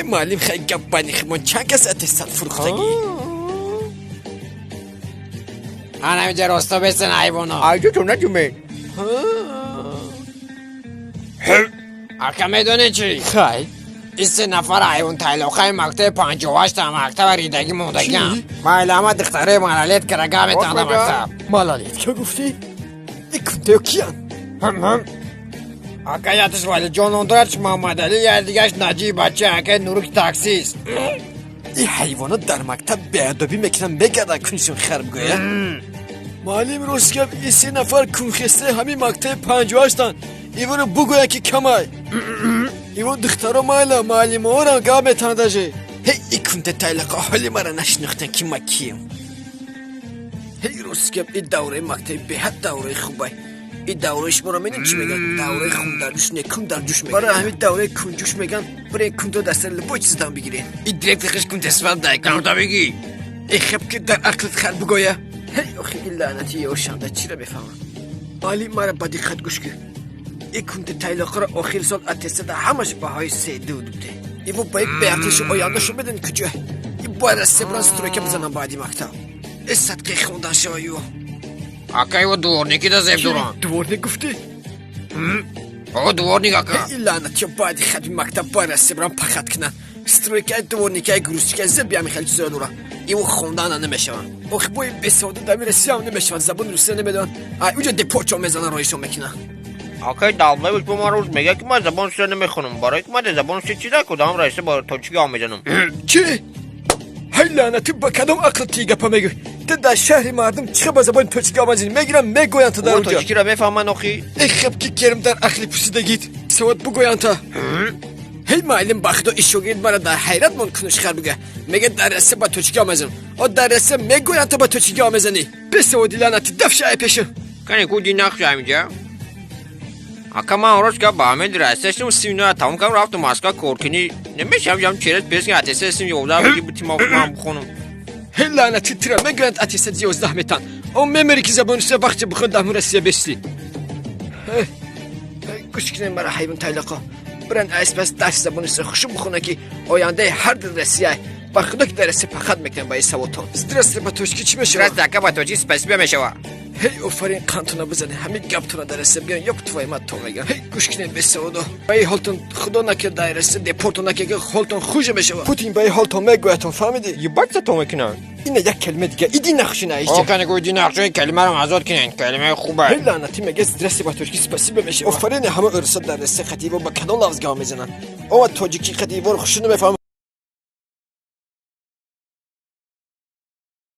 Муаллим, хай, гап байни худмон, чанд кас аттестат фурӯхтагӣ? Ҳанамиҷа росто бесен, ҳайвоно. Айҷотон наҷуме. Ака, медонӣ чӣ? Хай. И се нафар ҳайвон тайлоқаи мактаби 58-та мактаба ридагӣ мондагиам. Майли, ҳама духтарои малолеткара гап метанда мактаб. Малолетка гуфтӣ? И кунтеё киян? Ака, ятиш Валиҷон ном дорад, Муҳаммадалӣ, я дигаш Наҷиби бача акаи Нуруки таксист. И ҳайвонот дар мактаб беадобӣ мекунанд, мегарданд, куншон хар бигӯя. Муаллим, рост гап, и се нафар кунхестаи ҳамин мактаби 58-анд. Иворо бугӯянд, ки камай иво духтаро майла, муаллимаорам гап метанад даже. Ҳей, и кунте тайлақа ҳоли мара нашинохтан, ки ма кием. Ҳей, рост гап, и давраи мактаби беҳад давраи хубай. И давраи шуморо медон чӣ меган? Давраи хундарҷӯш, не, кундарҷӯш меган. Барои ҳамин давраи кунҷӯш меган. Бирен, кунто дастари любой чиздан бигирен. И директор хиш кунтесфат дай канута бигӣ. Э, хеб, ки дар ақлат хар бугоя. Ҳей, охи, и лаънати ёшанда чира мефаҳмам. Муаллим, мара ба диққат гӯш кун. И кунте тайлоқаро охири сол аттестата ҳамаш баҳои се-ду дубте. Иво ба як беақлишу ояндашу медони куҷо? И бояд аз себран стройка бизанам баъди мактаб. Э, садқи хондан шава ю. Ака, иво дворники да зеб доранд. Дворник гуфтӣ? О, дворник, ака. И лаънатиё баъди хатми мактаб бояд аз себран пахат кунанд. Стройкаи, дворникаи, грузчикаи, зеб биами хеле чизоя дора. Иво хондана намешаванд. Охи, бои бесавода дами Россиям намешаванд, забони русия намедонанд. Ай уҷа депорчо мезананд, роҳишон мекунанд. Акай Далбаевич бо ман рӯз мегӯяд, ки ман забони русия намехонам, барое ки ман дар забони русия чиза кудам раиса бо тоҷикӣ гап мезанам. Чӣ? Ҳай лаънатӣ, ба кадом ақл ти гапа мегӯй? Ту дар шаҳри мардум чӣ ба забони тоҷикӣ гап мезанӣ? Мегирам, мегӯянд ту дар О, уҷа. Тоҷикиро мефаҳманд охи. Э, хеб, ки керм дар ақли пусидагит савод бугӯянд та. Ҳей, муаллим, ба худо, ин шогирд мара дар ҳайрат монд. Кунуш хар буга мега, дар Россия ба тоҷикӣ гап мезанам. О, дар Россия мегӯянд, ту ба тоҷикӣ гап мезанӣ. Бесаводи лаънатӣ, дафша ай пешам. Кане ку ди нақш ҳамиҷа. Ака, ман рост гап, ба ҳамин Россия шудам, симна тамом кардам, рафтам Москва коркунӣ. Намешам ҷам через пес ки аттестат сим 11 биги бути ма ман бихонам. Ҳей лаънатӣ, тира мегӯянд, аттестат 11 метан. О, мемери, ки забони русия вақте бихон, дар Россия бесли. Гӯш кунем мара, ҳайвон тайлақа. Биран, айспас дарси забони русия хушу бихона, ки ояндаи ҳар ду Россия. Ба худо, ки дар Россия пахат мекунам ба ин саводтон. Здравствуй ба тоҷикӣ чӣ мешавад? Здравствуй, ака, ба тоҷикӣ спасибо мешава. Ҳей, офарин, қантона бизане, ҳамин гаптона дар Россия биган, ёб твою мать, то меган. Ҳей, гӯш кунем, бесаводо, ба ин ҳолтон худо накард дар Россия депортон накард, ҳолтон хуже мешавад. Путин ба ин ҳолтон мегӯятон, фаҳмидӣ? Ебать, то мекунанд. Ина як калима дига, иди нахшина. О, кане ку ди нақшои калимаро азод кунен, калимаи хубе. Ҳей лаънатӣ, мега здрасте ба тоҷикӣ спасибо мешавад. Офарин, ҳама ӯрса дар Россия қативо ба кадом лафз гап мезананд? Ова тоҷикӣ қативоро хушу намефаҳмам.